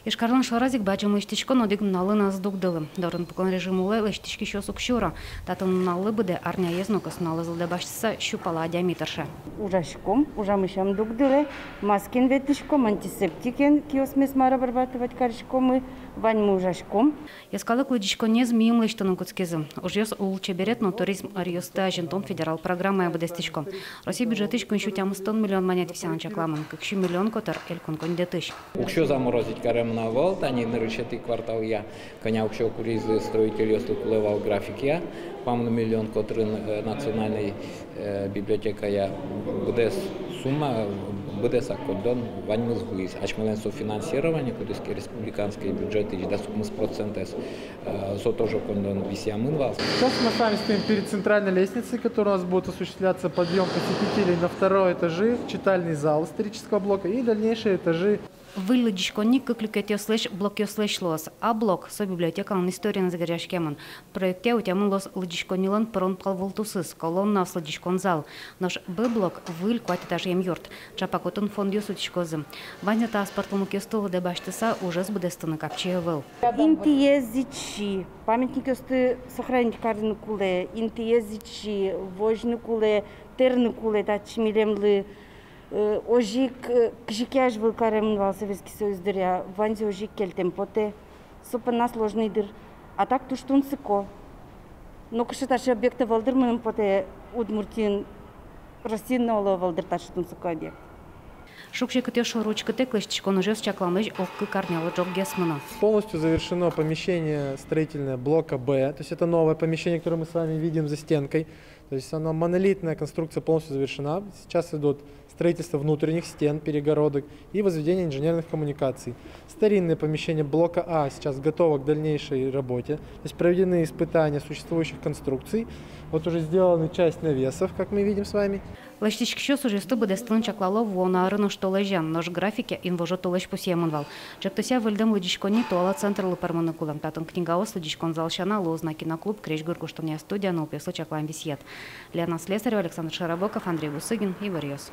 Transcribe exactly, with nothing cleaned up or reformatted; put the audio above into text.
Ижкарлэн шораз ик бадӟым лэсьтӥськон одӥг нуналлы но ӧз дугдылы. Дорын пукон режим улэ лэсьтӥськисьёс уг сюро. Татын нуналлы быдэ арняез но кӧснуналэз лыдэ басьтыса сю пала адями тырше. Ужаськом, ужамысь ӧм дугдылэ, маскаен ветлӥськом, антисептикен киосмес мар обрабатывать кариськомы, ваньмы ужаськом. Йӧскалык лыдӟиськонниез мийым лэсьтыны кутскизы. Ужъёс «Лулчеберет» но «Туризм ӧръёсты азинтон» федерал программая быдэстӥсько. Россия бюджетысь куинь сю тямыстон миллион манет висъяны чакламын, кык сю миллион котыр элькун коньдэтысь. Уксё заморозить каремын ӧвӧл, тани нырысетӥ кварталъя кӧня уксё куризы строительёслы, кулэ вал графикъя, куамын миллион котырын, э, национальной, э, библиотекая быдэс сумма, быдэсак коньдон ваньмыз вуиз. Асьмелэн софинансирование, кудӥз ке республиканской бюджетысь дас укмыс процентэз, э, со тоже коньдон висъямын вал. Сейчас мы с вами стоим перед центральной лестницей, которой у нас будет осуществляться подъём посетителей на второй этажи, в читальный зал исторического блока и дальнейшие этажи. Выль лыдӟиськонни кык люкетъёслэсь блокъёслэсь луоз. А блок — со библиотекалэн историеныз герӟаськемын. Проектэ утемын луоз лыдӟиськоннилэн пырон пал вылтусыз, колоннаос, лыдӟиськон зал. Нош Б блок — выль куать этажъем юрт. Ӵапак отын фондъёс утиськозы. Ваньзэ та аспӧртэмлыкъёсты лыдэ басьтыса, ужез быдэстыны капчи ӧвӧл. Интыез ичи, памятникъёсты сохранить карыны кулэ, интыез ичи, возьыны кулэ, тэрыны кулэ татчы милемлы. Э, озьы ик, э, кызьы ке азьвыл каремын вал Советский Союз дыръя, ваньзэ озьы ик кельтэм потэ. Со понна сложный дыр. А так туж тунсыко. Но кыӵе таӵе объект ӧвӧл дыр, мыным потэ, Удмуртиын, Россиын но оло ӧвӧл дыр таӵе тунсыко объект. Шуг-секытъёс шоры учкытэк, лэсьтӥськон ужъёс чакламысь ог кык арнялы ӝоггес мыно. Полностью завершено помещение строительное блока Б. То есть это новое помещение, которое мы с вами видим за стенкой. То есть оно, монолитная конструкция полностью завершена. Сейчас идут строительство внутренних стен, перегородок и возведение инженерных коммуникаций. Старинное помещение блока А сейчас готово к дальнейшей работе. То есть проведены испытания существующих конструкций. Вот уже сделана часть навесов, как мы видим с вами. Лэсьтӥськисьёс ужъёсты быдэстыны чаклало вуоно арын оштолэзьын, нош графикъя инвожо толэзь пусъемын вал. Ӵектосъя выльдэм лыдӟиськонни туала центрлы пӧрмыны кулэ. Татын книгаос, лыдӟиськон зал сяна луоз на киноклуб, крезьгур гожтонъя студия, нылпиослы чаклам висъет. Лена Слесарева, Александр Широбоков, Андрей Бусыгин, «Иворъёс».